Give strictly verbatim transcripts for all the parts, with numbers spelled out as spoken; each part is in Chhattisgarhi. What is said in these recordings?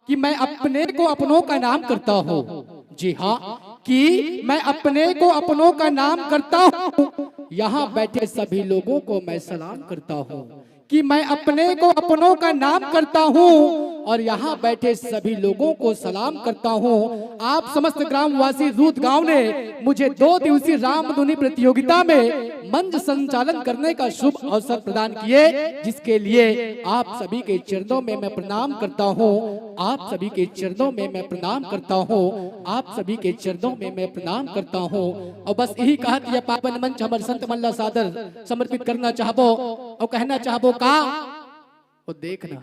कि मैं अपने को अपनों का नाम करता हूँ। जी हाँ, कि मैं अपने को अपनों का नाम करता हूँ। यहाँ बैठे सभी लोगों को मैं सलाम करता हूँ, कि मैं अपने को अपनों का नाम करता हूँ और यहाँ बैठे सभी लोगों को सलाम करता हूँ। आप समस्त ग्रामवासी रूद गांव ने मुझे दो दिवसीय रामधुनी प्रतियोगिता में मंच संचालन करने का शुभ अवसर प्रदान किए, जिसके लिए आप सभी के चरणों में मैं प्रणाम करता हूँ। आप सभी के चरणों में मैं प्रणाम करता हूँ। आप सभी के चरणों में मैं प्रणाम करता हूँ। और बस यही कहत ये पावन मंच हमर संत मन ला सादर समर्पित करना चाहबो और कहना चाहबो का, वो देखना,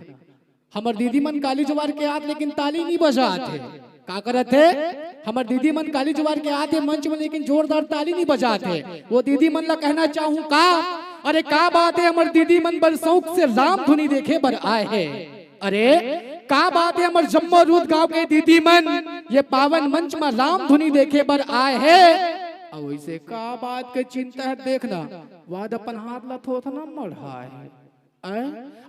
हमर दीदी मन काली जुवार के आत लेकिन ताली नहीं बजात हे। का करत हे? हमर दीदी मन काली जुवार के आत हे मंच में, लेकिन जोरदार ताली नहीं बजात हे। वो दीदी मन ला कहना चाहूँ का, अरे का बात हे, हमर दीदी मन बड़ शौक से राम धुनी देखे बर आए हे। अरे का बात हे, हमर जम्मो रूद गांव के दीदी मन ये पावन मंच में राम धुनी देखे बर आए हे। अब वैसे का बात के चिंता हे, देखना, वाद अपन हाथ ला थोथना मढ़ाए हे।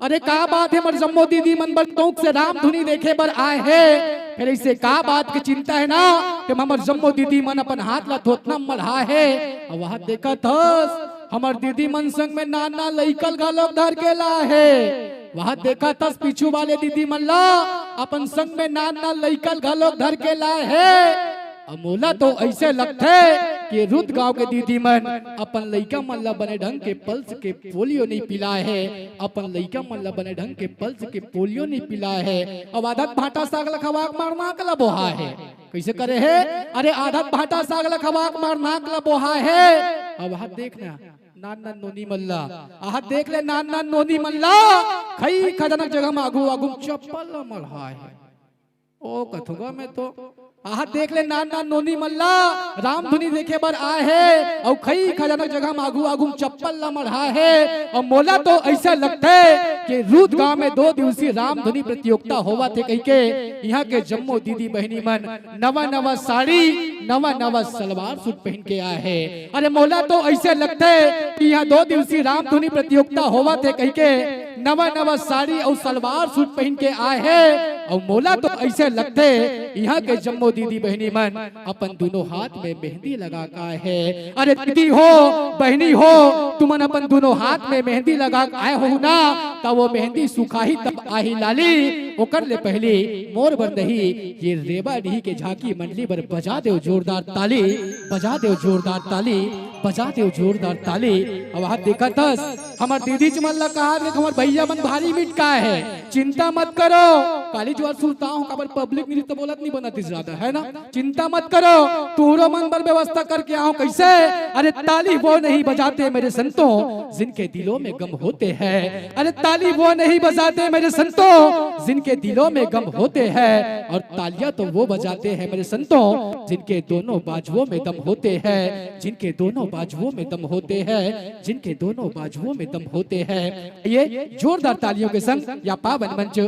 अरे का बात हे, हमर जम्मो दीदी मन बड़ शौक से राम धुनी देखे बर आए हे। फिर ऐसे का बात के चिंता हे ना कि हमर जम्मो दीदी मन अपन हाथ ला थोथना मढ़ा हे। अब वहां देखत हस, हमर दीदी मन संग में नान नान लइकल घलोक धर के ला हे। वहां देखत हस, पीछू वाले दीदी मन ला अपन संग में नान नान लइकल घलोक धर के ला हे। अब मोला तो ऐसे लगथे कि रूद गांव के दीदी मन अपन लइका मन ला बने ढंग के पल्स के पोलियो नहीं पिलाए हे, अपन लइका मन ला बने ढंग के पल्स के पोलियो नहीं पिलाए हे। अब आधत भाटा साग ला खवाक मार नाक ला बोहा हे। कैसे करे हे? अरे आधत भाटा साग ला खवाक मार नाक ला बोहा हे। अब हाथ देखना, नान नान नोनी मन ला, हाथ देख ले, नान नान नोनी मन ला खई खजाना जगह में आगू आगू चप्पल ला मढ़ा हे। ओ कथुआ में तो आहा देख ले, नान नान नोनी मन ला रामधुनी देखे बर आए हे, अउ खई खजाना जगह म आगू आगू म चप्पल ला मढ़ाए हे। अउ मोला तो ऐसा लगथे कि रूद गांव में दो दिवसीय रामधुनी प्रतियोगिता होवत हे कहिके इहां के जम्मो दीदी बहिनी मन नवा नवा साड़ी, नवा नवा सलवार सूट पहन के आए हे। अरे मोला तो ऐसे लगथे कि इहां दो दिवसीय रामधुनी प्रतियोगिता होवत हे कहिके नवा नवा साड़ी अउ सलवार सूट पहन के आए हे। अउ मोला तो ऐसे लगथे, इहां के जम्मो दीदी बहिनी मन अपन दोनों हाथ में मेहंदी लगा के आए हे। अरे दीदी हो, बहिनी हो, तुमन अपन दोनों हाथ में मेहंदी लगा के आए हो ना, त वो मेहंदी सुखाही तब आही लाली। ओकर ले पहली मोर बर नहीं, ये रेवा डीही के झांकी मंडली बर बजा देव जोरदार ताली, बजा देव जोरदार ताली, बजा देव जोरदार ताली। अब हाथ देखत हस, हमर दीदी मन ला कहा दे, हमर भैया मन भारी मिटकाए हे, चिंता मत करो। काली जुआर सुरता हूं, काबर पब्लिक नृत्य बोलत नहीं बनत ज्यादा, है ना? चिंता मत करो, तुहरो मन बर व्यवस्था करके आऊं। कैसे? अरे ताली वो नहीं बजाते मेरे संतों, जिनके दिलों में गम होते हैं। अरे ताली वो नहीं बजाते मेरे संतों, जिनके दिलों में गम होते हैं। और तालियां तो वो बजाते हैं मेरे संतों, जिनके दोनों बाजुओं में दम होते हैं, जिनके दोनों बाजुओं में दम होते हैं, जिनके दोनों बाजुओं में दम होते हैं। ये जोरदार तालियों के संग या पावन मंच,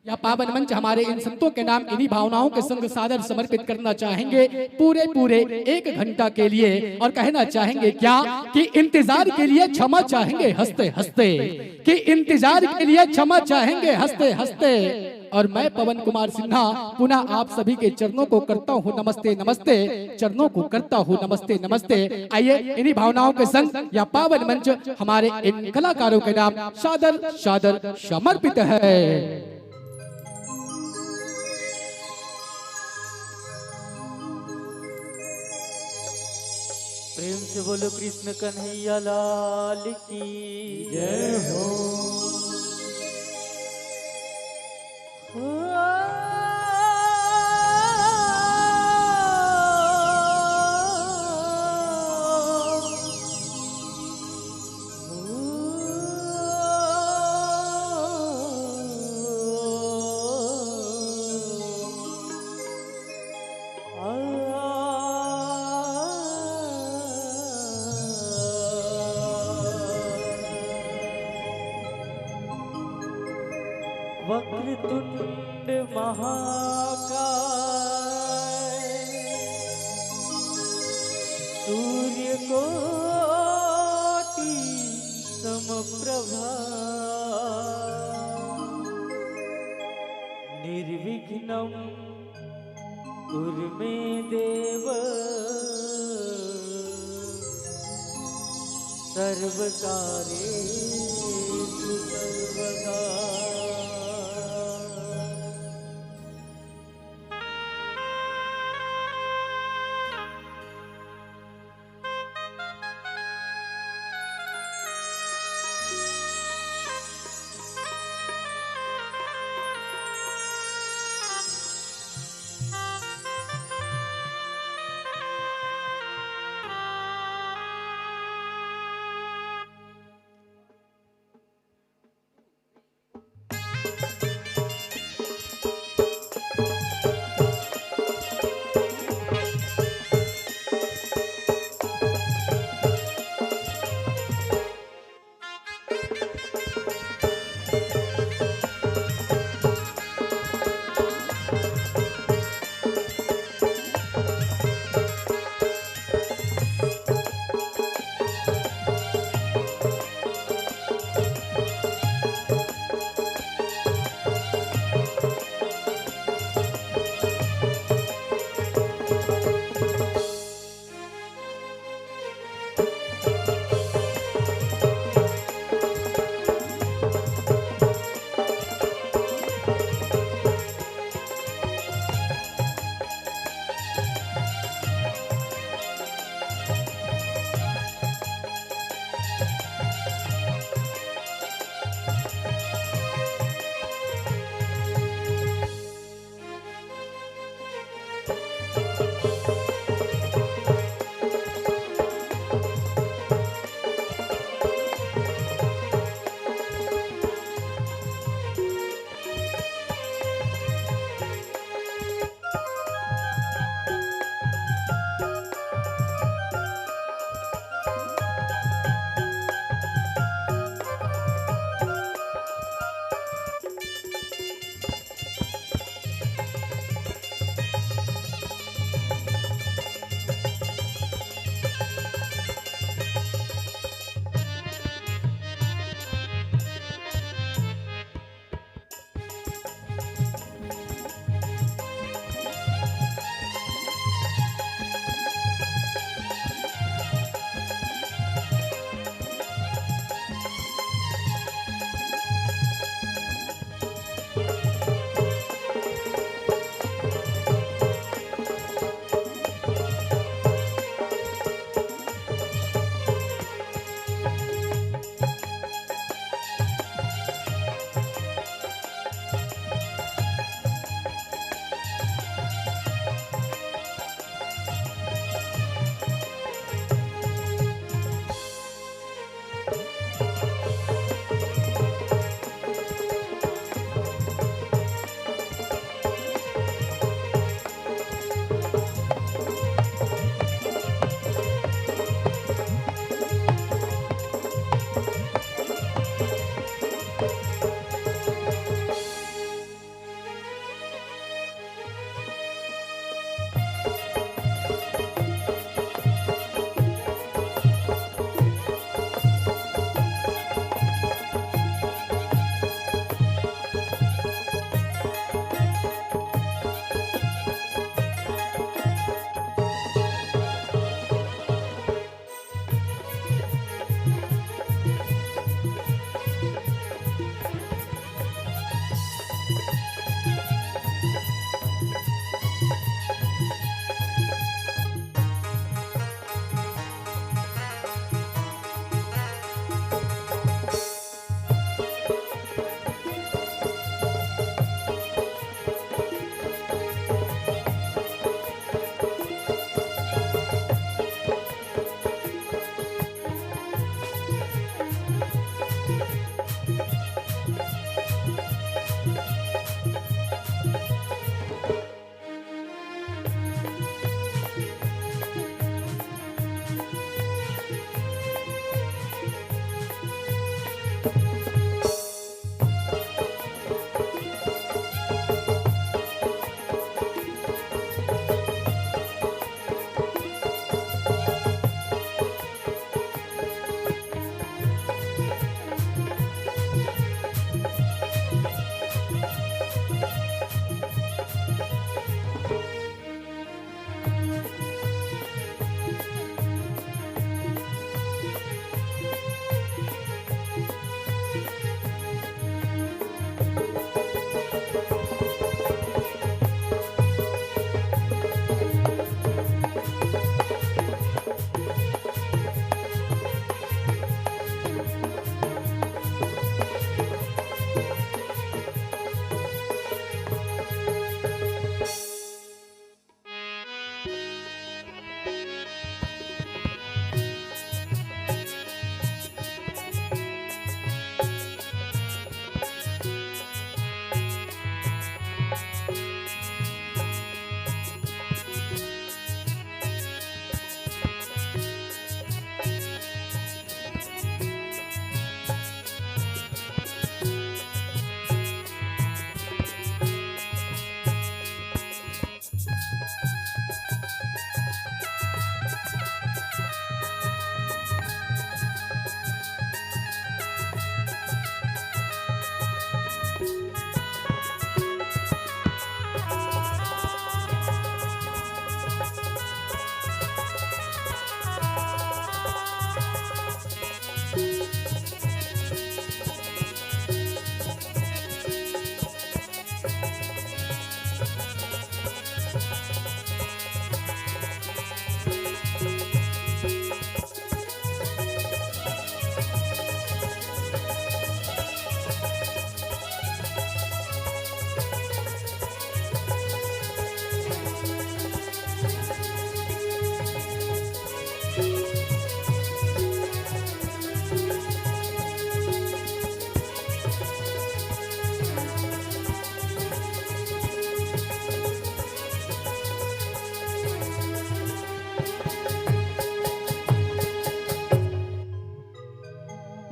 या पावन मंच हमारे इन संतों के नाम इन्हीं भावनाओं के संग सादर समर्पित करना चाहेंगे पूरे पूरे एक घंटा के लिए। और कहना चाहेंगे क्या कि इंतजार के लिए क्षमा चाहेंगे हंसते हंसते, कि इंतजार के लिए क्षमा चाहेंगे हंसते हंसते। और मैं पवन कुमार सिन्हा पुनः आप सभी के चरणों को करता हूँ नमस्ते, नमस्ते, चरणों को करता हूँ नमस्ते, नमस्ते। आइए इन्हीं भावनाओं के संग या पावन मंच हमारे इन कलाकारों के नाम सादर सादर समर्पित है। प्रेम से बोलो कृष्ण कन्हैया लाल की जय हो। वक्रतुंड महाकाय सूर्य कोटि समप्रभा निर्विघ्न नम उर्मे देव सर्वकारेषु सर्वदा।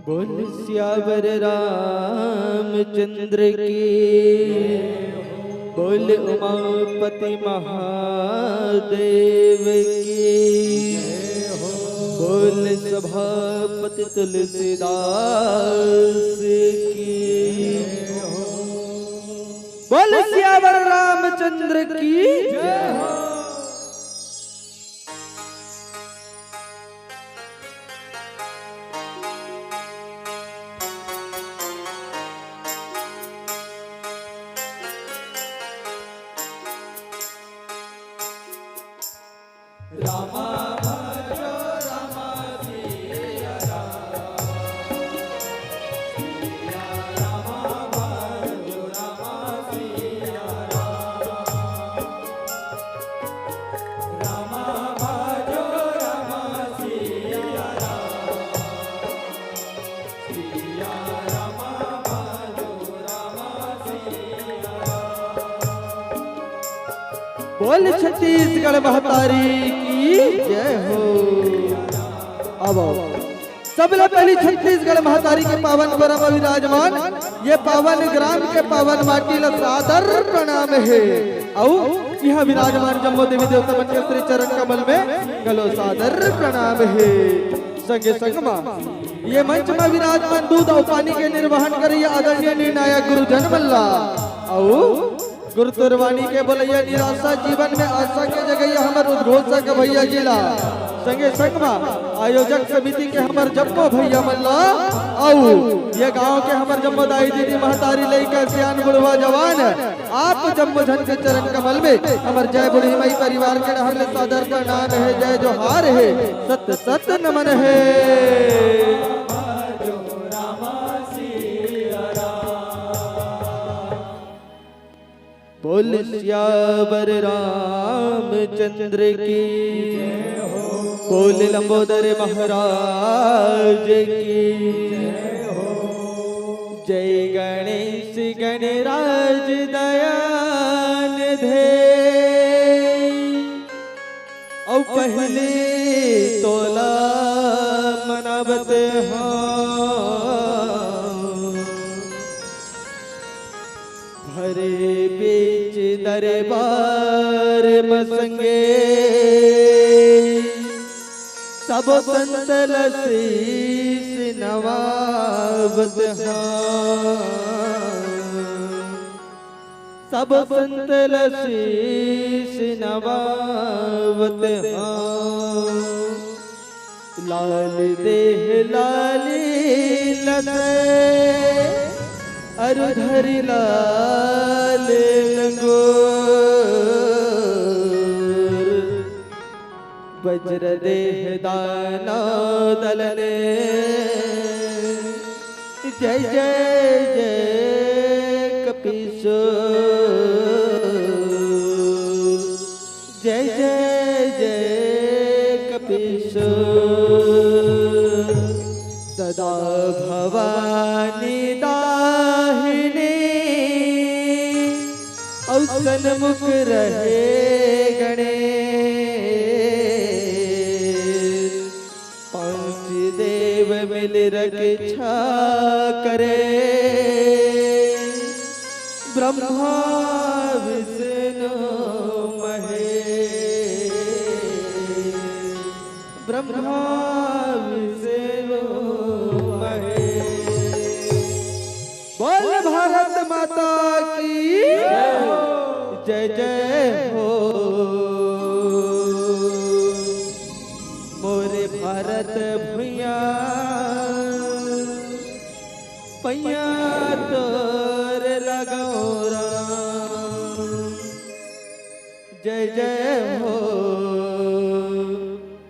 बोल सियावर रामचंद्र की, बोल उमापति महादेव की, बोल सभापति तुलसीदास की, बोल सियावर रामचंद्र की। बोल छत्तीसगढ़ महतारी की जय हो। अब आओ, सबले पहली छत्तीसगढ़ महतारी के पावन परम विराजमान, ये पावन ग्राम के पावन माटी ला सादर प्रणाम हे। अउ इहाँ विराजमान जम्मो देवी देवता मन के श्री चरण कमल में घलो सादर प्रणाम हे। संगे संग मा ये मंच मा विराजमान दूध अउ पानी के निर्वहन करइया आदरणीय निर्णायक गुरुजन मन ला अउ गुरु तुरवानी के बोलइया निराशा जीवन में आशा के जगइया हमर उद्घोषक भैया जी ला, संगे संग मा आयोजक समिति के हमर जम्मो भैया मन ला, अउ ये गांव के हमर जम्मो दाई दीदी महतारी लइका सियान बुढ़वा जवान, आप जम्मो झन के चरण कमल में हमर जय बुढ़ी माई परिवार के डहर ले सादर प्रणाम हे, जय जोहार हे, सत सत नमन हे। बोल सियावर रामचंद्र की, बोल लंबोदर महाराज की, जय गणेश गणराज दयानिधे। अउ पहली तोला मनावत हँव, भरे बीच दरबार म संगे, सब संत ल शीश नवावत हँव। सब संत ल शीश नवावत हँव। लाल देह लाली लत अरु धरि लाल लंगोर। वज्र देह दानव दल ने जय जय जय कपीसो। जय जय जय कपीसो। सदा भवानी दाहिनी अउ सन्मुख रहे गणेश। पांच देव मिल रक्षा करे, ब्रह्मा विष्णु महेश। ब्रह्मा विष्णु महेश। बोल भारत माता की जय जय हो। मोरे भारत भुइयां पैया तोर लगाओ राम। जय जय हो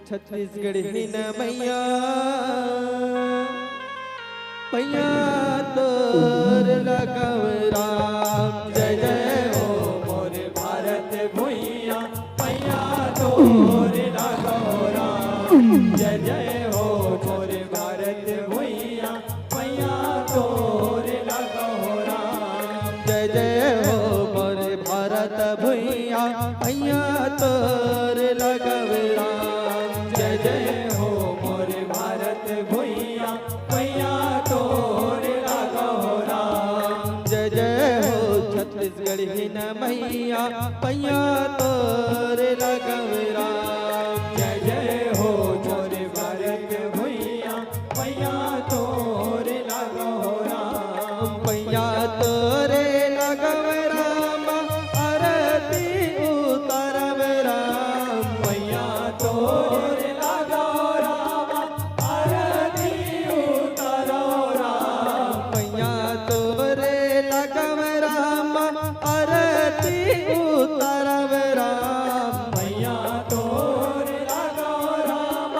छत्तीसगढ़िन मैया, पैया तोर लगाओ राम। जय जय हो मोर भारत भुइयां, पैया तोर लगाओ राम। जय जय हो मोर भारत भुइयां, पैया तोर लगाओ राम। जय जय हो मोर भारत भुइयां, पैया तोर लगाओ राम। पैया तोर लगाओ राम, आरती उतारो राम। पैया तोर लगाओ राम, आरती उतारो राम। पैया तोर लगाओ राम,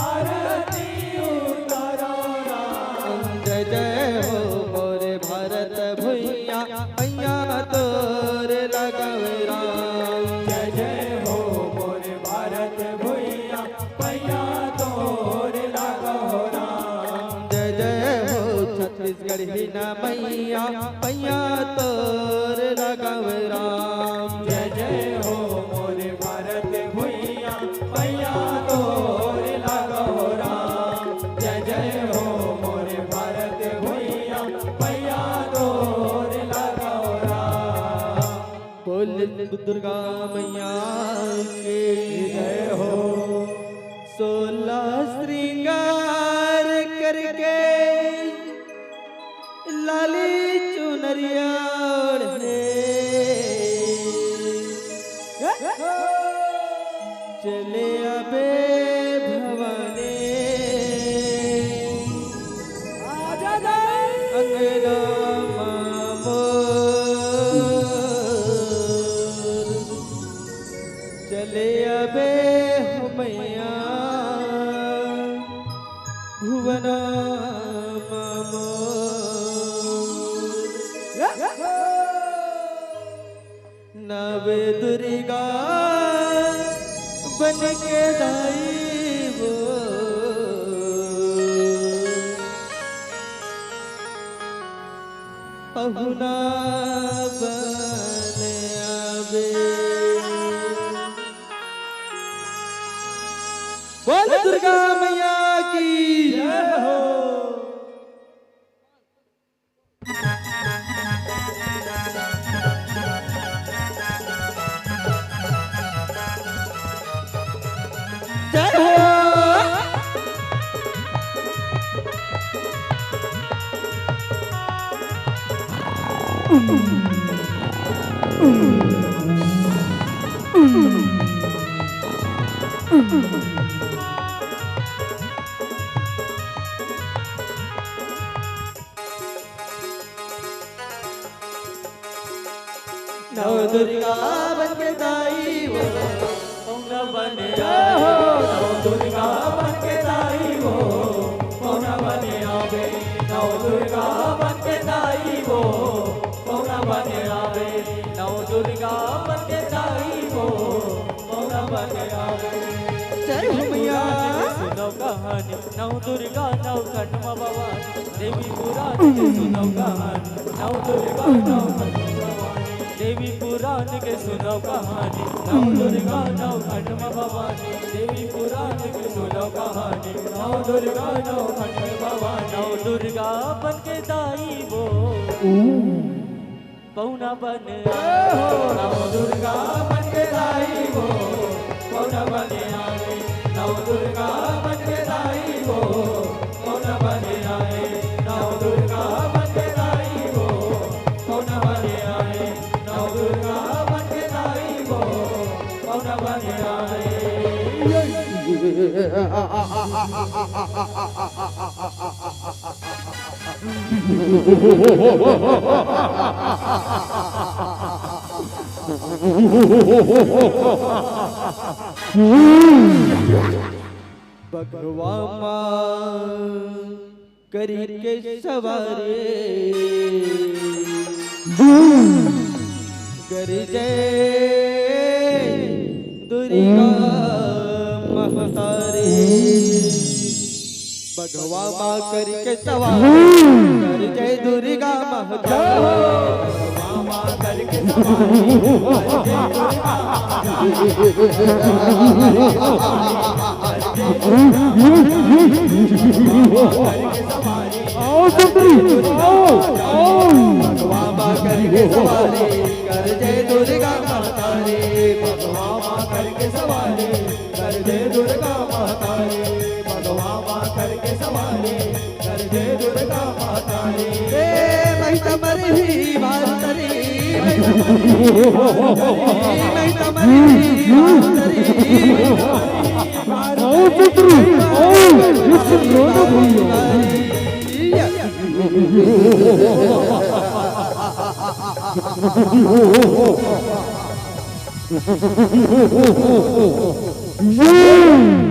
आरती उतारो राम। जय जय हो मोर भारत भुइया, पैया तोर लगाओ राम। जय जय हो मोर भारत भुइया, पैया तोर लगाओ राम। जय जय हो छत्तीसगढ़ ही ना मैया, पैया तोर लगाओ राम। जय जय हो मोर भारत भुइया, पैया तोर लगाओ राम। जय जय हो मोर भारत भुइया, पैया तोर लगाओ राम। बोल दुर्गा मैया के जय हो। सोलह श्रृंगार करके लाली चुनरिया ओढ़े चले आबे भवानी। आजा दाई। अंगना मा मोर चले आबे हो मैया भुवना मा मोर। नव दुर्गा बन के दाई वो पहुना बन आवे। बोल दुर्गा मैया की जय हो। जय हो। नव दुर्गा बन के दाई वो पौना बने आवे। नव दुर्गा बन के दाई वो पौना बने आवे। नव दुर्गा बन के दाई वो पौना बने आवे। नव दुर्गा बन के दाई वो पौना बने आवे। जय हो मैया। सुनो कहानी नव दुर्गा नव खंड मा भवानी। देवी पुराण के सुनो कहानी नव दुर्गा नव खंड मा भवानी। देवी पुराण के सुनो कहानी नव दुर्गा नव खंड मा भवानी। देवी पुराण के सुनो कहानी नव दुर्गा नव खंड मा भवानी। नव दुर्गा बन के दाई वो पौना बन आवे। नव दुर्गा बन के दाई वो पौना बन आवे। नव दुर्गा बन के दाई वो पौना बन आवे। नव दुर्गा बन के दाई वो पौना बन आवे। नव दुर्गा बन के दाई वो पौना बन आवे। बघवा मा करी के सवारी गरजे दुर्गा महतारी। बघवा मा करी के सवारी गरजे दुर्गा महतारी। बघवा मा करी के सवारी गरजे दुर्गा महतारी। आओ सुंदरी, आओ, आओ। बघवा मा करी के सवारी गरजे दुर्गा महतारी। बघवा मा करी के सवारी गरजे दुर्गा महतारी। बघवा मा करी के सवारी गरजे दुर्गा महतारी। ए, मैं तमर ही भारतरी, मैं तमर ही भारतरी, मैं तमर ही भारतरी। पुत्र, आओ, इस रण भूमि में।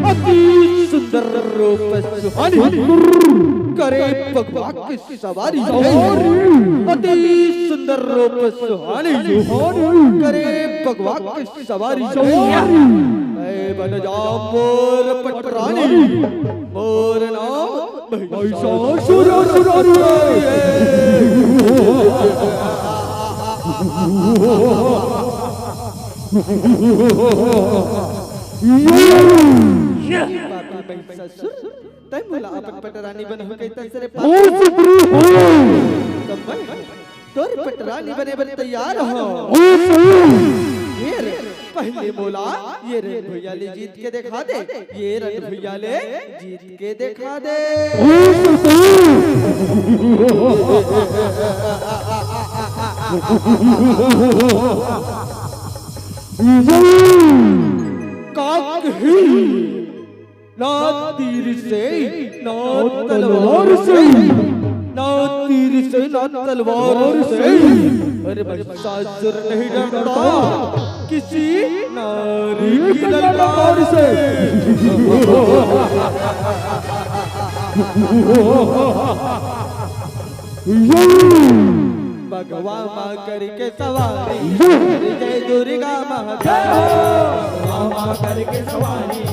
अति सुंदर रूप सुहानी, करे भगवा के सवारी। सवारी। अति सुंदर रूप सुहानी, सुहानी। करे भगवा के सवारी। सवारी। ऐ बन जा मोर पटरानी, मोर नाम महिषासुर सुरारी। पापी महिषासुर, तैं मोला अपन पटरानी बनाहू कहिथस रे पापी। ओ सुग्रीव, ओ। त मैं तोर पटरानी बने बर तैयार हंव। ओ सुग्रीव। ये रे, पहले मोला ये रण भुइयां ले जीत के देखा दे। ये रण भुइयां ले जीत के देखा दे। ओ सुग्रीव। का कही? ना तीर से, ना तलवार से, ना तीर से, ना तलवार से। अरे महिषासुर नहीं डरता किसी नारी की ललकार से। बघवा माँ करके सवारी, जय दुर्गा माँ। बघवा माँ करके सवारी,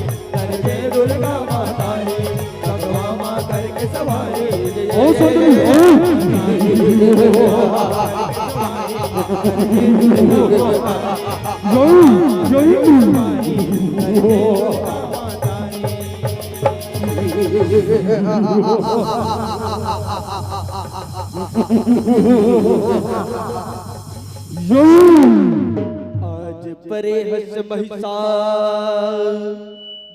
जय दुर्गा माता री। बघवा माँ करके सवारी, जय ओ सुंदरी, ओ। जय, जय। आज परे हस महिषासुर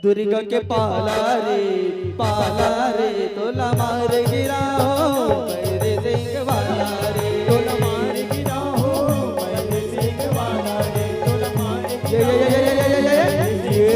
दुर्गा के पाला रे, पाला रे, तोला मार गिराओ मेरे सिंह वाला रे, तोला मार गिराओ मेरे सिंह वाला रे, तोला मार ये, ये, ये।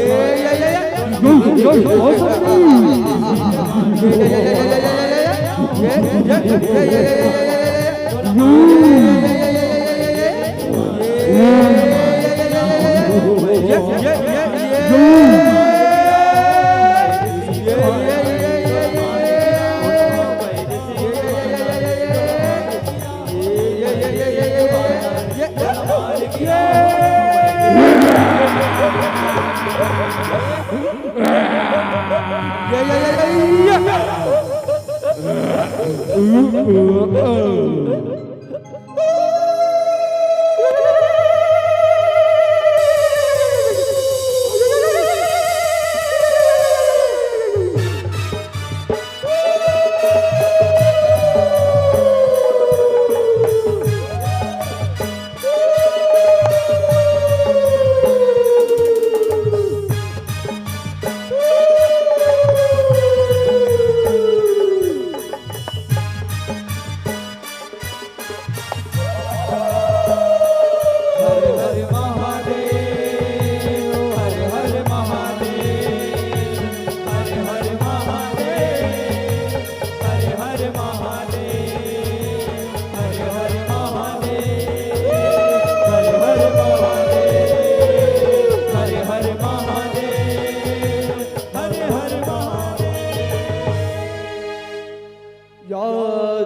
या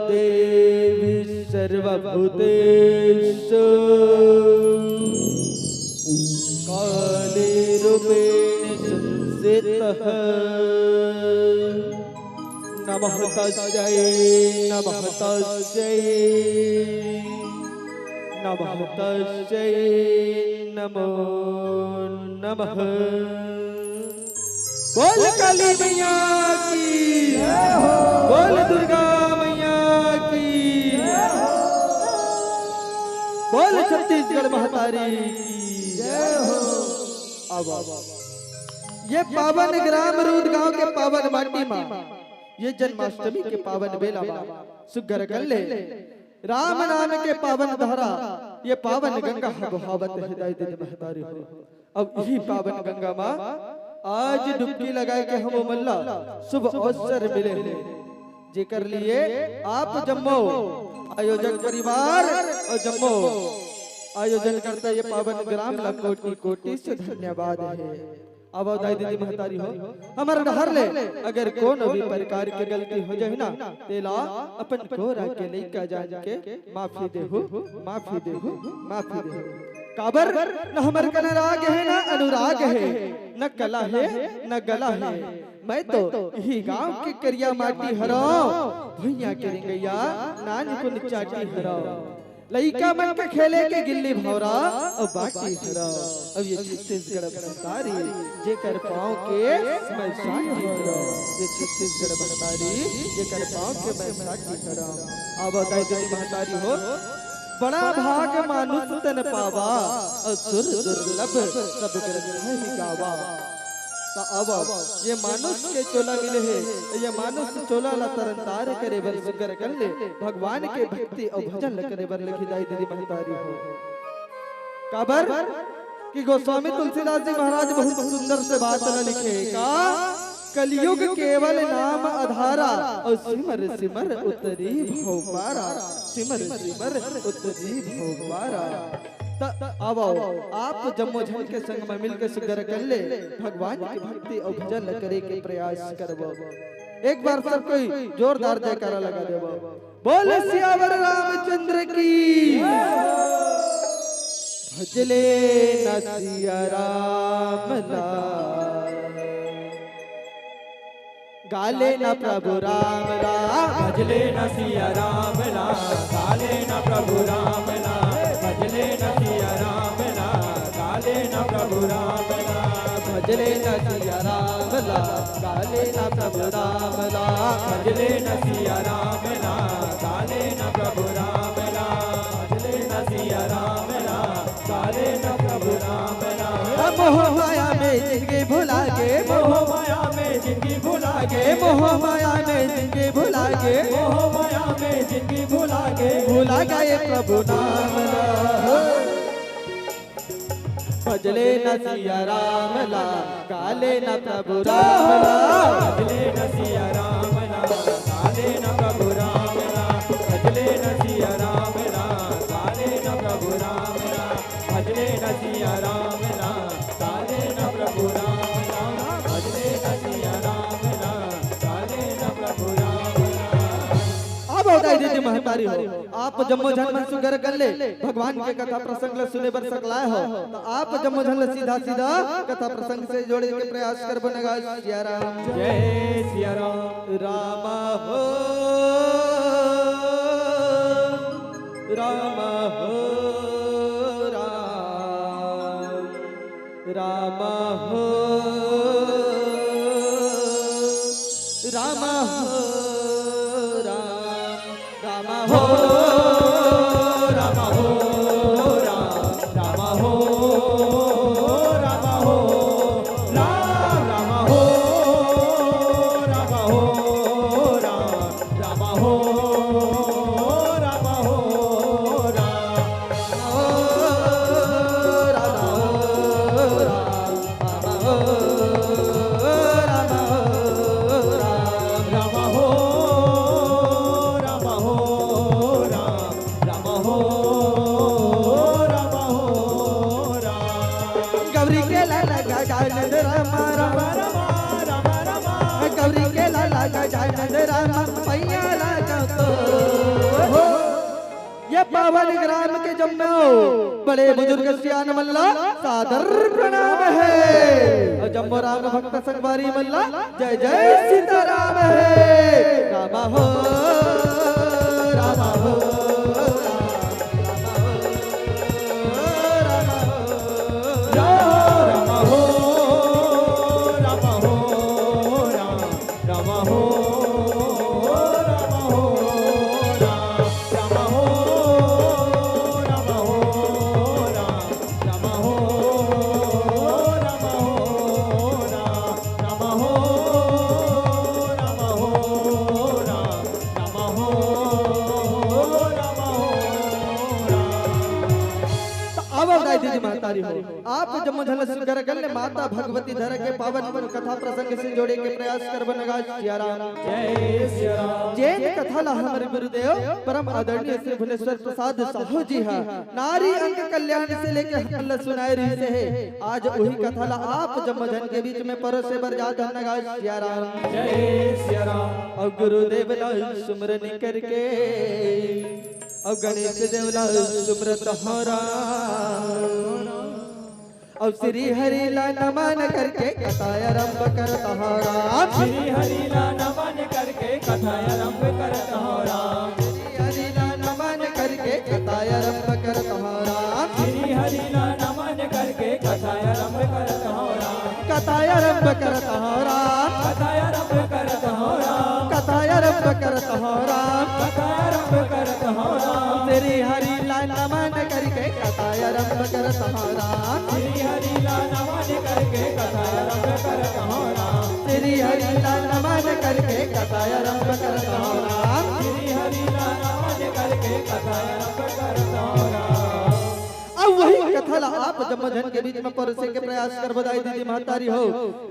देवी सर्वभूतेषु काली रूपेण संस्थितः। नमः तस्यै, नमः तस्यै, नमः तस्यै, नमो नमः। बोल काली मैया की, बोल दुर्गा मैया की, बोल छत्तीसगढ़ महतारी की। अब, अब ये पावन ग्राम रूद गांव के पावन माटी मा, ये जन्माष्टमी के पावन बेला मा सुग्घर कर ले राम नाम के पावन धारा, ये पावन गंगा ह बोहावत हे दाई दीदी महतारी हो। अब इही पावन गंगा मा आज डुबकी लगाए के हम मन ला शुभ अवसर मिले हे, जेकर लिए आप जम्मो आयोजक परिवार अउ जम्मो आयोजनकर्ता ये पावन ग्राम ला कोटि कोटि से धन्यवाद हे। अब दाई दीदी महतारी हो, हमर डहर ले अगर कोनो भी प्रकार के गलती हो जाही ना, तेला अपन कोरा के लइका जान के माफी देहू, माफी देहू, माफी देहू। काबर न हमर कना राग हे, न अनुराग हे, न कला हे, न गला हे। मैं तो इही गांव के करिया माटी हरव, भुइयां के रेंगइया नानकुन चाटी हरव। लइका मन के खेले के गिल्ली भौंरा अउ बाटी हरव। अब ये छत्तीसगढ़ महतारी जेकर पाँव के मैं साटी हरव। ये छत्तीसगढ़ महतारी जेकर पाँव के मैं साटी हरव। अब दाई दीदी महतारी हो, बड़ा भाग मानुष तन पावा, अउ सुर दुर्लभ सब ग्रंथ ही गावा। त अब ये मानुष के चोला मिले हे, ये मानुष चोला ला तरन तार करे बर सुग्घर कन ले भगवान के भक्ति अउ भजन ल करे बर लिखी दाई दीदी महतारी हो। काबर कि गोस्वामी तुलसीदास जी महाराज बहुत सुंदर से बात ल लिखे का, कलयुग केवल नाम आधारा, अउ सिमर सिमर उतरी भव पारा, सिमर सिमर उतरी भव पारा। त आवव, आप जम्मो झन के संग म मिल के सुग्घर कन ले भगवान के भक्ति अउ भजन ल करे के प्रयास करबो। एक बार सब कोई जोरदार जयकारा लगा देबो। बोल सियावर रामचंद्र की। भजले न सिया राम ला, गाले न प्रभु राम ला। भजले न सिया राम ला, गाले न प्रभु राम ला। भजले न सिया राम ला, गाले न प्रभु राम ला। भजले न सिया राम ला, गाले न प्रभु राम ला। भजले न सिया राम ला, गाले न प्रभु राम ला। भजले न सिया राम ला, गाले न प्रभु राम ला। मोह माया में जिंदगी भुला गे, मोह माया में जिंदगी भुला गे, मोह माया में जिंदगी भुला गे, मोह माया में जिंदगी भुला गे, भुला गे प्रभु नाम ला। भजले न सिया राम ला, गाले न प्रभु राम ला। भजले न सिया राम ला, गाले न प्रभु राम ला। भजले न सिया राम ला, गाले न प्रभु राम ला। भजले न सिया राम ला, गाले न प्रभु राम ला। भजले न सिया राम ला, गाले न प्रभु राम ला। अब हो दाई दीदी महतारी हो, आप जम्मो झन मन सुग्घर कन ले भगवान के कथा प्रसंग ल सुने बर सकलाय हो, त आप जम्मो झन ल सीधा सीधा कथा प्रसंग से जोड़े के प्रयास करबो। नगाज सिया राम। जय सिया राम। राम हो, राम हो, राम। राम हो, राम हो, राम। राम हो, राम हो, राम। राम हो, राम हो, राम। राम हो, राम हो, राम। राम हो, राम हो, राम। राम हो, राम हो, राम। राम हो, राम हो, राम। राम हो, राम हो, राम। गौरी के लाला गजानन राम, राम, राम, राम, राम। गौरी के लाला गजानन राम, पैया लागो तो। हो, ये पावन ग्राम के जम्मो बड़े बुजुर्ग सियान मन ला सादर प्रणाम हे। अउ जम्मो राम भक्त संगवारी मन ला जय जय सीताराम हे। राम हो, राम हो, राम हो, राम हो। राम हो, राम हो, राम। राम हो, राम हो, राम। राम हो, राम हो, राम। राम हो, राम हो, राम। राम हो, राम हो, राम। राम हो, झन ल सुग्घर अकन ले माता भगवती धरा के पावन कथा प्रसंग से जोड़े के प्रयास करबन गा। सिया राम। जय सिया राम। जेन कथा ला हमर गुरुदेव परम आदरणीय श्री भुवनेश्वर प्रसाद साहू जी ह नारी अंग कल्याण से लेके हमन ल सुनाए रहिस हे। आज उही कथा ला आप जम्मो झन के बीच में परोसे बर जात हन गा। सिया राम। जय सिया राम। अउ गुरुदेव ला सुमरन करके, अउ गणेश देव ला सुमरत हौं राम, अउ श्री हरि ला नमन करके कथा आरंभ करत हौं राम। श्री हरि ला नमन करके कथा आरंभ करत हौं राम। श्री हरि ला नमन करके कथा आरंभ करत हौं राम। श्री हरि ला नमन करके कथा आरंभ करत हौं राम। कथा आरंभ करत हौं राम। कथा आरंभ करत हौं राम। कथा आरंभ करत हौं राम। कथा आरंभ करत हौं राम। श्री हरि ला नमन करके कथा आरंभ करत हौं राम। श्री हरि ला नमन करके कथा आरंभ करत हौं राम। श्री हरि ला नमन करके कथा आरंभ करत हौं राम। श्री हरि ला नमन करके कथा आरंभ करत हौं राम। अब वही कथा ला आप जम्मो झन के बीच में परोसे के प्रयास करबो दाई दीदी महतारी हो,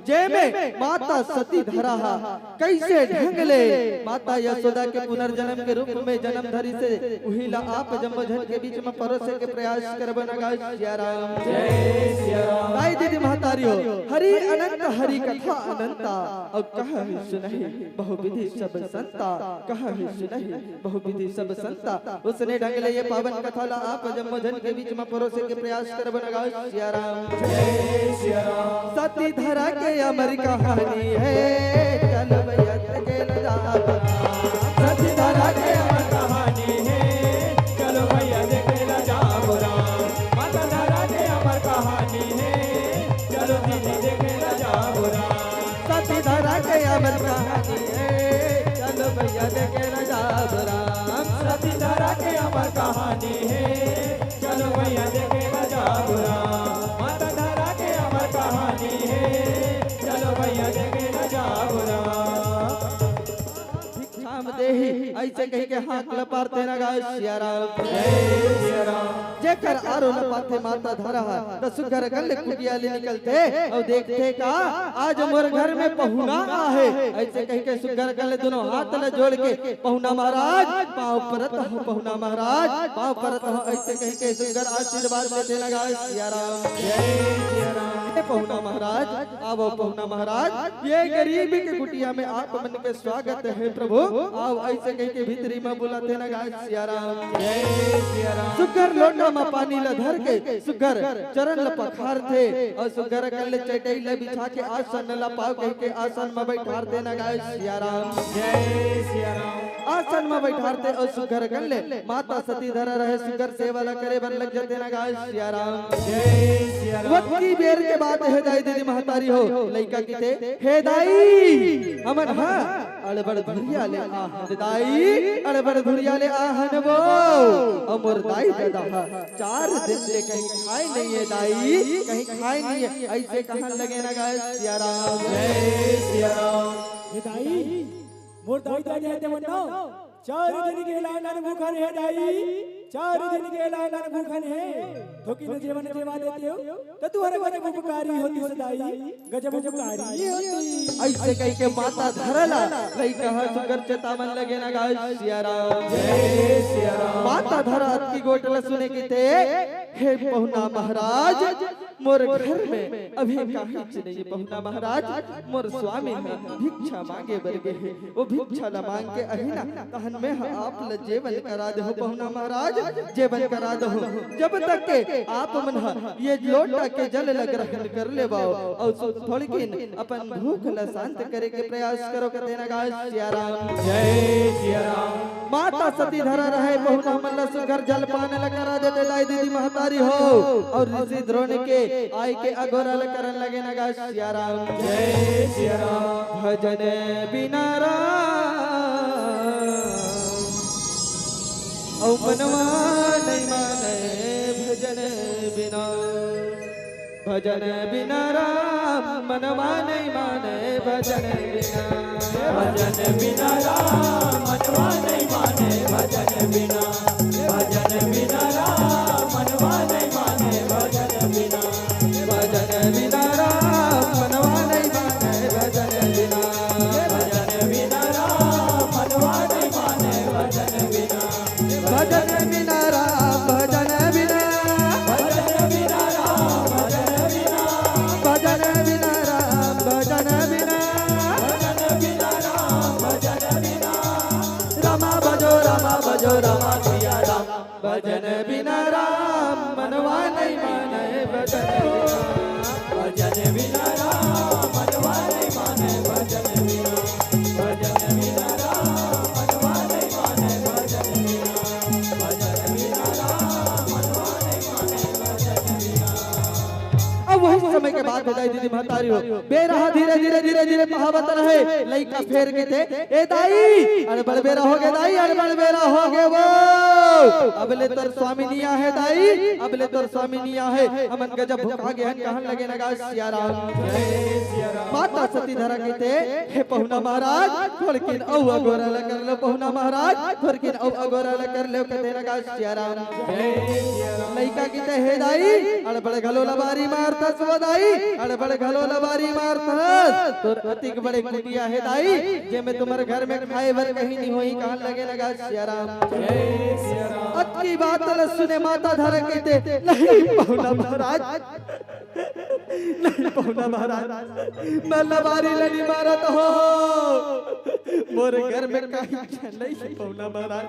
जेमे माता सती धरा हा कइसे ढंग ले माता यशोदा के पुनर्जन्म के रूप में जन्म धरिस हे, उही ला आप जम्मो झन के बीच में परोसे के प्रयास करबन गा। सिया राम। जय सिया राम। दाई दीदी महतारी हो, हरि अनंत हरि कथा अनंता, अउ कहहि सुनहि बहुविधि सब संता, कहहि सुनहि बहुविधि सब संता। उसने ढंग ले ये पावन कथा ला आप जम्मो झन के बीच में परोसे के प्रयास करबन गा। सिया राम। जय सिया राम। सती धरा के अमर कहानी हे, चलो भैया देखे ल जाब राम। सती धरा के अमर कहानी हे, चलो भैया देखे ल जाब राम। माता धरा के अमर कहानी हे, चलो दीदी देखे ल जाब राम। सती धरा के अमर कहानी हे, चलो भैया देखे ल जाब राम। सती धरा के अमर कहानी हे, चलो भैया देखे ल जाब राम। माता धरा के अमर कहानी हे, चलो भैया देखे ल जाब राम। भिक्षा म देही, अइसे कहि के हांक ल पारथे न गा। सिया राम। जय सिया राम। जेकर आरो ल पाथे माता धरा हा, त सुग्घर अकन ले कुटिया ले निकलथे अउ देखथे का आज मोर घर में पहुना आहे। अइसे कहि के सुग्घर अकन ले दुनों हाथ ल जोड़ के, पहुना महाराज, पाँव परत हौं, पहुना महाराज, पाँव परत हौं, अइसे कहि के सुग्घर आशीर्वाद देथे न गा। सिया राम। जय सिया राम। हे पहुना महाराज, आवव पहुना महाराज, ये गरीब के कुटिया में आप मन के स्वागत हे प्रभु, आवव, अइसे कहि के भीतरी म बुलाथे न गा। सिया राम। जय सिया राम। सुग्घर लोटा म पानी ल धर के सुग्घर चरण ल पखारथे अउ सुग्घर अकन ले चटई ल बिछा के आसन ल पाव कहि के आसन म बइठारथे न गा। सिया राम। जय सिया राम। आसन म बइठारथे अउ सुग्घर अकन ले माता सती धरा रहे सुग्घर सेवा ल करे बर लग जाथे न गा। सिया राम। जय सिया राम। ओतकी बेर के बात हे दाई दीदी महतारी हो, लइका कहिथे, हे दाई, हमन ह अड़बड़ धुरिया ले आहन दाई, अड़बड़ धुरिया ले आहन वो। अउ मोर दाई ददा ह चार दिन ले कहीं खाय नइ हे दाई, कहीं खाय नइ हे, अइसे कहन लगे न गा। सिया राम। जय सिया राम। हे दाई, मोर दाई ददा हे तेमन न चार दिन के लानन भूखन हे दाई, चार दिन के लानन भूखन हे। थोकिन जेवन जेवा देतेव, त तुंहर गजब उपकारी होतिस दाई, गजब उपकारी होतिस। अइसे कहि के माता धरा ल लइका ह सुग्घर चेतावन लगे न गा। सिया राम। जय सिया राम। माता धरा अतकी गोठ ल सुने कहिथे, हे पहुना महाराज, मोर घर में अभी काहीच नइ हे पहुना महाराज, मोर स्वामी ह भिक्षा मांगे बर गे हे। ओ भिक्षा ल मांग के अही न, तहन में ह आप ल जेवन करा देहूं पहुना महाराज, जेवन करा देहूं। जब तक के आप मन ह ये लोटा के जल ल ग्रहण कर लेवव अउ सु-, थोड़किन अपन भूख ल शांत करे के प्रयास करव कथे न गा। सिया राम। जय सिया राम। माता सती धरा रहे पहुना मन ल सुग्घर जलपान ल करा देथे दाई दीदी महतारी हो। अउ ऋषि द्रोण के आय के अगोरा ल करन लगे न गा। सिया राम। जय सिया राम। भजन बिना राम, अउ मनवा नइ माने भजन बिना। भजन बिना राम, मनवा नइ माने भजन बिना। भजन बिना राम, मनवा नइ माने भजन बिना। भजन बिना राम, मनवा नइ माने भजन बिना। भजन भजन बिना राम मनवा नहीं माने, भजन बिना, भजन बिना राम मनवा नहीं माने, भजन बिना, भजन बिना राम मनवा नहीं माने, भजन बिना, भजन बिना राम मनवा नहीं माने, भजन बिना। अब वही समय के बात हे दाई, दीदी महतारी हो, बेरा हा धीरे धीरे धीरे धीरे बहावत रहे। लइका फेर कथे, ए दाई, अड़बड़ बेरा होगे दाई, अड़बड़ बेरा होगे वो। अब ले तोर स्वामी नइ आहे दाई, अब ले तोर स्वामी नइ आहे। हमन गजब भुखा गे हन, कहन लगे न गा सिया राम। माता सती धरा कथे, हे पहुना महाराज, थोरकिन अउ अगोरा ल कर लो पहुना महाराज, थोरकिन अउ अगोरा ल कर लो, कथे न गा सिया राम। लइका कथे, हे दाई, अड़बड़ घलो लबारी मारथस वो दाई, अड़बड़ घलो लबारी मारथस। तोर अतिक बड़े कुटिया हे दाई, जेमे तुम्हर घर में खाए बर कहीं नइ होही, कहन लगे न गा सिया राम। अतकी बात ल सुने माता धरा कथे, नहीं पहुना महाराज, नहीं पहुना महाराज, मैं लबारी ल नइ मारत हो। मोर घर में कहीं नहीं पहुना महाराज।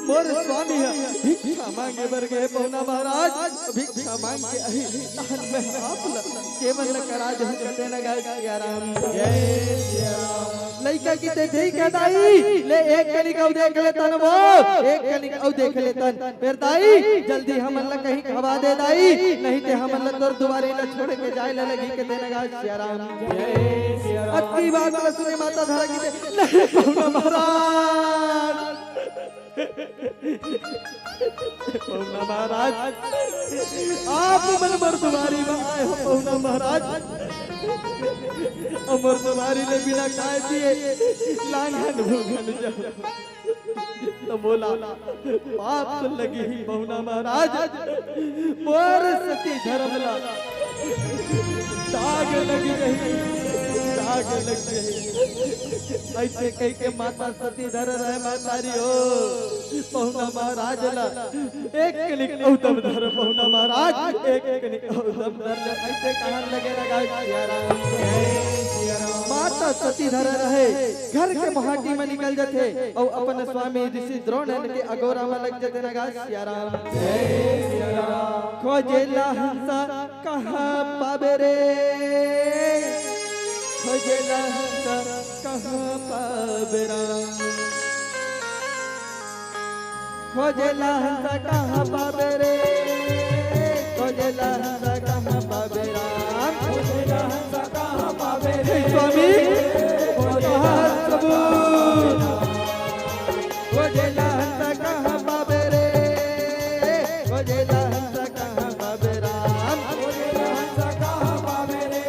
मोर स्वामी ह भिक्षा मांगे बर गे पहुना महाराज, भिक्षा मांग के आही, तहन मैं आप ल जेवन ल करा देहूं, कथे न गा सिया राम। लइका कथे, ठीक हे दाई, ले एक कनिक अउ देख लेथन वो, एक कनिक अउ देख लेथन। फेर दाई, जल्दी हमन ल कहीं खवा दे दाई, नहीं ते हमन ल तोर दुवारी ल छोड़ के जाए ल लगही, कथे न गा सिया राम। अतकी बात ल सुने माता धरा कथे, नहीं पहुना महाराज, पहुना महाराज, आप मन मोर दुवारी म आए हो पहुना महाराज, अउ मोर दुवारी ले बिना खाए पिए लांघन भूखन जाहूं। त मोला पाप लगही पहुना महाराज, मोर सती धरम ला दाग लग जही, दाग लग जही। अइसे कहिके माता सती धरा रहे महतारी हो, पहुना महाराज ला एक कनिक अउ दम धर पहुना महाराज, एक कनिक अउ दम धर ले, अइसे कहन लगे न गा सिया राम। माता सती धरा रहे, घर के मोहाटी म निकल जथे अउ अपन स्वामी ऋषि द्रोण के अगोरा म लग जथे न गा सिया राम। खोजे ला हंसा कहाँ पाबे रे, खोजे ला हंसा कहाँ पाबे राम। खोजे ला हंसा कहाँ पाबे रे, खोजे ला हंसा कहाँ पाबे राम। खोजे ला हंसा कहाँ पाबे रे। हे स्वामी, कहाँ सबू? खोजे ला हंसा कहाँ पाबे रे, खोजे ला हंसा कहाँ पाबे राम। खोजे ला हंसा कहाँ पाबे रे,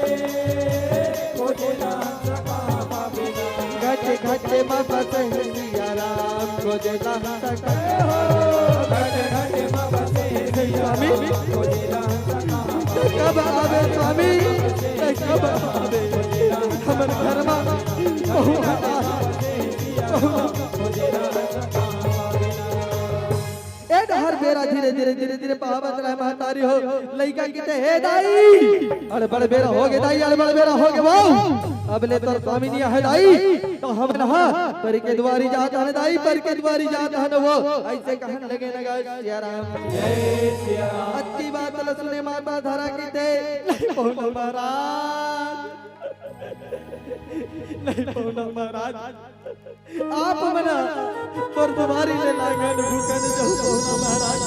खोजे ला हंसा कहाँ पाबे राम। घट घट म बसे हे सिया राम, खोजे ला हंसा कहाँ हो। घट घट म बसे हे सिया राम, खोजे ला हंसा कहाँ पाबे। कब आबे स्वामी, कब आबे? हमर घर म पहुना, पहुना। ए डहर बेरा धीरे धीरे धीरे धीरे बहावत रहे महतारी हो। लइका कथे, हे दाई, अड़बड़ बेरा होगे दाई, अड़बड़ बेरा होगे वो। अब ले तोर स्वामी नइ आहे दाई, त हमन ह परी के दुवारी जात हन दाई, परी के दुवारी जात हन वो। अइसे कहन लगे न गा सिया राम। अतकी बात ल सुने माता धरा कथे, नहीं पहुना महाराज, नहीं पहुना महाराज, आप मन मोर दुवारी ले लांघन भूखन जाहूं पहुना महाराज।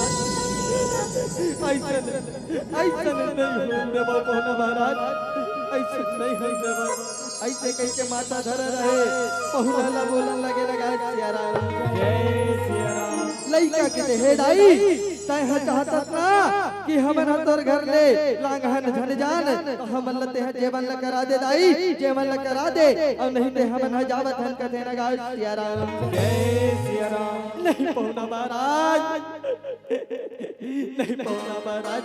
अइसन, अइसन नइ होन देबो पहुना महाराज, अइसन नइ होन देबो। अइसे कहिके माता धरा रहे, पहुना ला बोलन लगे न गा सिया राम। लइका कथे, हे दाई, तैं ह चाहतस ना कि हमन ह तोर घर ले लांघन झन जान, त हमन ल तेंह जेवन ल करा दे दाई, जेवन ल करा दे, अउ नहीं ते हमन ह जावत हन, कथे न गा सिया राम। जय सिया राम। नहीं पहुना महाराज, नहीं पहुना महाराज,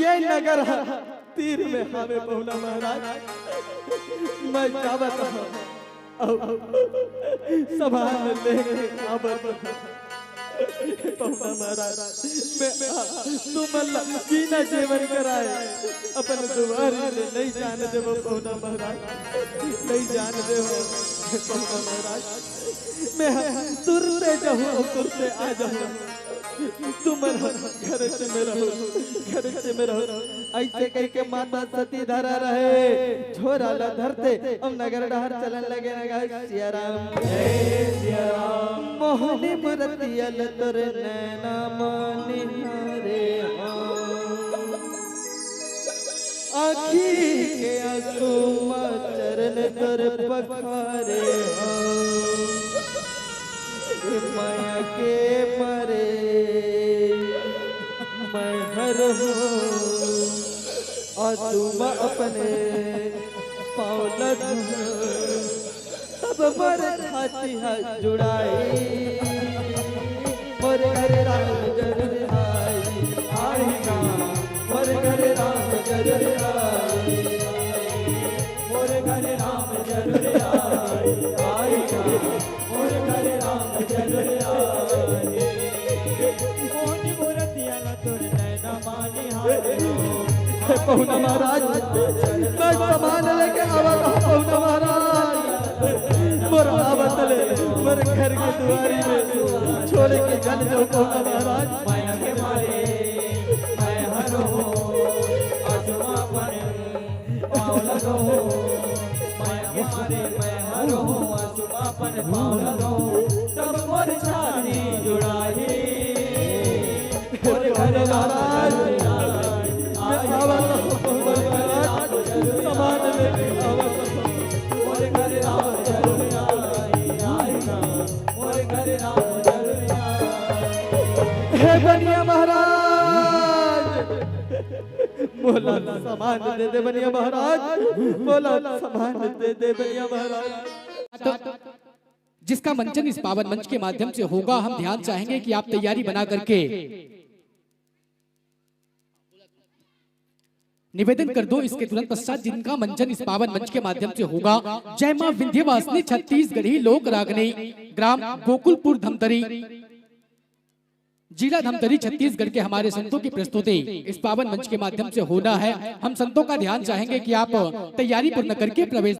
ये नगर ह तीर में हावे पहुना महाराज, मैं जावत हंव। अउ सामान लेके आवत हंव। पहुना महाराज, मैं आ, तुमन ला बिना जेवन कराए अपन दुवारी ले नइ जान देवंव पहुना महाराज, नइ जान देवंव पहुना महाराज। मैं तुरते जाहूँ अउ तुरते आ जाहूँ। तुमन घर से में रहो, घर से में रहो। ऐसे कह के माता सती धरा रहे, छोरा ला धरते अउ नगर डहर चलन लगे। नगर सिया राम, जय सिया राम। मोहनी मूरतिया ल तोर नैना म निहारे हँव। आँखी के आँसू म चरण तोर पखारे हँव। ए माया के मारे मैं हर हँव। आँसू म अपने पाँव ल धोहूँ। तब मोर छाती ह जुड़ाही। मोर घर राम जरूर आही, आही गा। मोर घर राम जरूर आही, मोर घर राम जरूर आही, आही गा। मोर घर राम जरूर आही। मोहनी मूरतिया ला तोर नैना म निहारे हँव। हे पहुना महाराज, मैं सामान लेके आवत हँव पहुना महाराज। मोर आवत ले मोर घर के दुआरी में छोड़ के चल जाव पहुना महाराज। माया के मारे मैं हर हँव, आँसू म अपन पाँव ल धोहूँ। माया के मारे मैं हर हँव, आँसू म अपन पाँव ल धोहूँ। तब मोर छाती जुड़ाही। मोर घर राम जरूर आही, सामान लेके आवत हँव। मोर घर राम जरूर आही, आही गा। मोर घर राम जरूर आही। हे बनिया महाराज, मोला सामान दे दे बनिया महाराज, मोला सामान दे दे बनिया महाराज। जिसका मंचन इस पावन मंच के माध्यम से होगा, हम ध्यान चाहेंगे कि आप तैयारी बना करके निवेदन कर दो। इसके तुरंत पश्चात जिनका मंचन इस पावन मंच के माध्यम से होगा, जय मां विंध्यवासिनी छत्तीसगढ़ी लोक रागनी, ग्राम गोकुलपुर धमतरी, जिला धमतरी, छत्तीसगढ़ के हमारे संतों की प्रस्तुति इस पावन मंच के माध्यम से होना है। हम संतों का ध्यान चाहेंगे कि आप तैयारी पूर्ण करके प्रवेश